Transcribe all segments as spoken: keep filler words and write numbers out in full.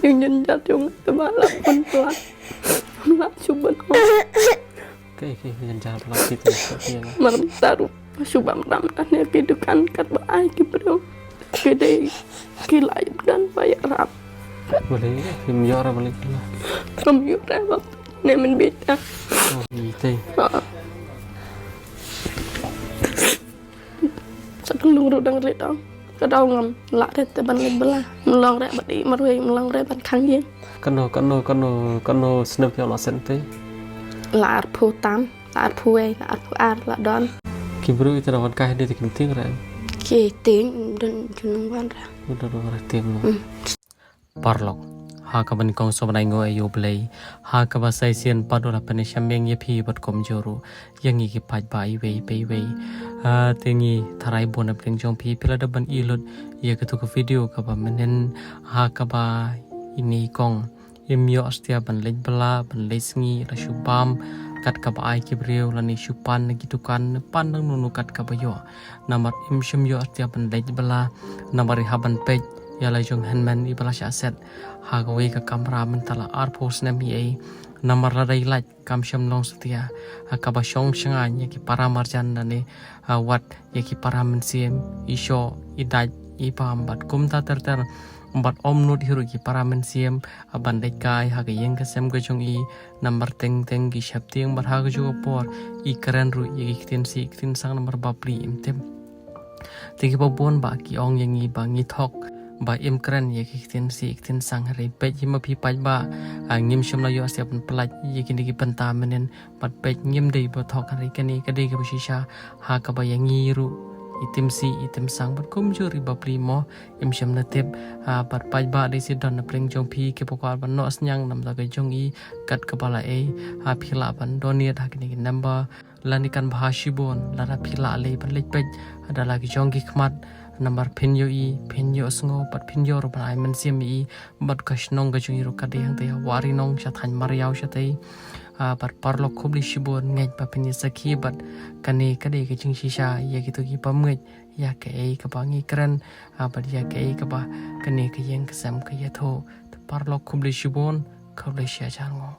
Yung jynjar jong nga te ba la pun pla. Ym lah shu ban ong. Kaei kaei ka jynjar ba la phi te, kaei kaei? Mar mynta ruh shu bam dam da ne ki dukan kat ba ai ki briew. Ki dei ki lai bdan ba ïarap. Balei phim ïoh re balei ki la? Phim ïoh re ba ne mynta. Oh, ite. Ha. Sa ka lung ruh dang rit ong. Ka daw ngam lah re te ban leit bylla. Ym long re ban ïeh marwei, ym long re ban khang ïing. Katno, katno, katno, katno snem phi ïoh la sait te? La arphew tam, la arphew wei, la arphew ar, la don. Ki briew ita da wan kai hangne te kim tieng re? Ki tieng, don jun wan re. Don wan re tieng mo. Hmm. Paralok, ha kaba nyngkong sngewbha ban ai nguh ïa U Blei ha kaba sa shisien pat u la pynshemphang ïa phi bad kumjuh ruh ïa ngi ki paidbah iwei pa iwei. Ah, te ngi tharai bun na pdeng jong phi phi la dep ban ïohi lut ïa katu ka video kaba mynhynnin ha kaba ine i kong im ïoh satia ban leit bylla, ban leit sngi, la shu bam kat kaba ai ki briew lane shu pan na ki dukan, pan dang nunu kat kaba ïoh. Namar im shym ïoh satia ban leit bylla, namar i hap ban peit ïa la jong hynmen iba la shah set ha kawei ka kamra mynta la arphew snem hi ei. Namar lada i lait kam shym long satia ha kaba shong shngaiñ ïa ki para marjan lane, ha, wat ïa ki para mynsiem, i shoh, i dait, i bam bad kumta ter ter. Bad ym nud hi ruh ki para mynsiem, ha, ban leit kai ha ka ïing ka sem ka jong i, namar teng teng ki sheptieng bad ha kajuh ka por i kren ruh ïa ki ktien sih ktien sang namar bapli im tip. Te kiba bun ba ki ong ïa ngi ba ngi thok ba im kren ïa ki ktien sih ktien sang, hynrei peit hi ma phi paidbah, ah, ngim shym la ïoh satia ban pyllait ïa kine ki bynta mynhynnin, bad peit ngim dei ba thok, hynrei kane ka dei kaba shisha ha kaba ïa ngi ruh i tim sih i tim sang bad kumjuh ruh i bapli mo. Im shym la tip, ah, bad paidbah, dei shisha don na pdeng jong phi kiba kwah ban noh synñiang namar ka jong i kat kaba la ei, ah, phi lah ban donate ha kine ki number lane kan bha shibun lada phi lah lei ban leit peit ha da la ki jong ki khmat, namar phin ïohi, phin ïohsngew bad phin ïoh ruh ban ai mynsiem ïa i bad ka shnong ka jong i ruh ka dei hangtei ha Wahrinong sha thaiñ Mariaw shatei. Ah, bad paralok khublei shibun, ngeit ba phin ïa sakhi bad kane ka dei ka jingshisha ïa kito ki bym ngeit ïa kaei kaba ngi kren, ah, bad ïa kaei kaba kane ka ïing ka sem ka ïathuh. Te paralok khublei shibun, khublei shihajar nguh.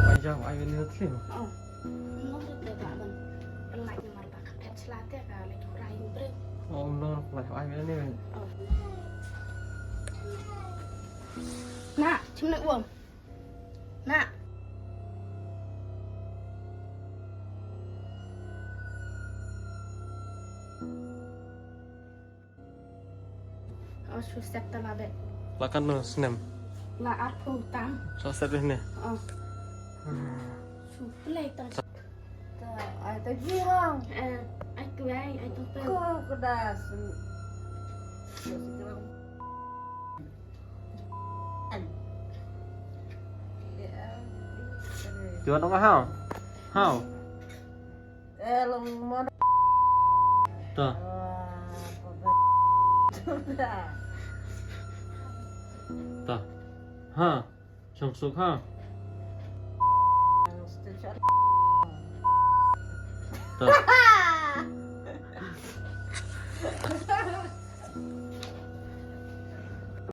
Bai jam ai ni tlim. Oh. Nong te ba ban. Pelak ni mar ba ka pet sla te ka le tu rai brek. Oh, nong pelak ai ni. Oh. Na, chim nak uang. Na. Oh, shu step ta la bek. La katno snem? La arphew tam. Shu step ne? Oh. Hmm. Shu play tang. Ta, ai ta ji hang. Eh, ai tu ai, ai tu tu. Ku, ku das. Tuan ong hau. Hau. Eh, long mon. Ta. Ta. Ha. Shong suk ha. Ta.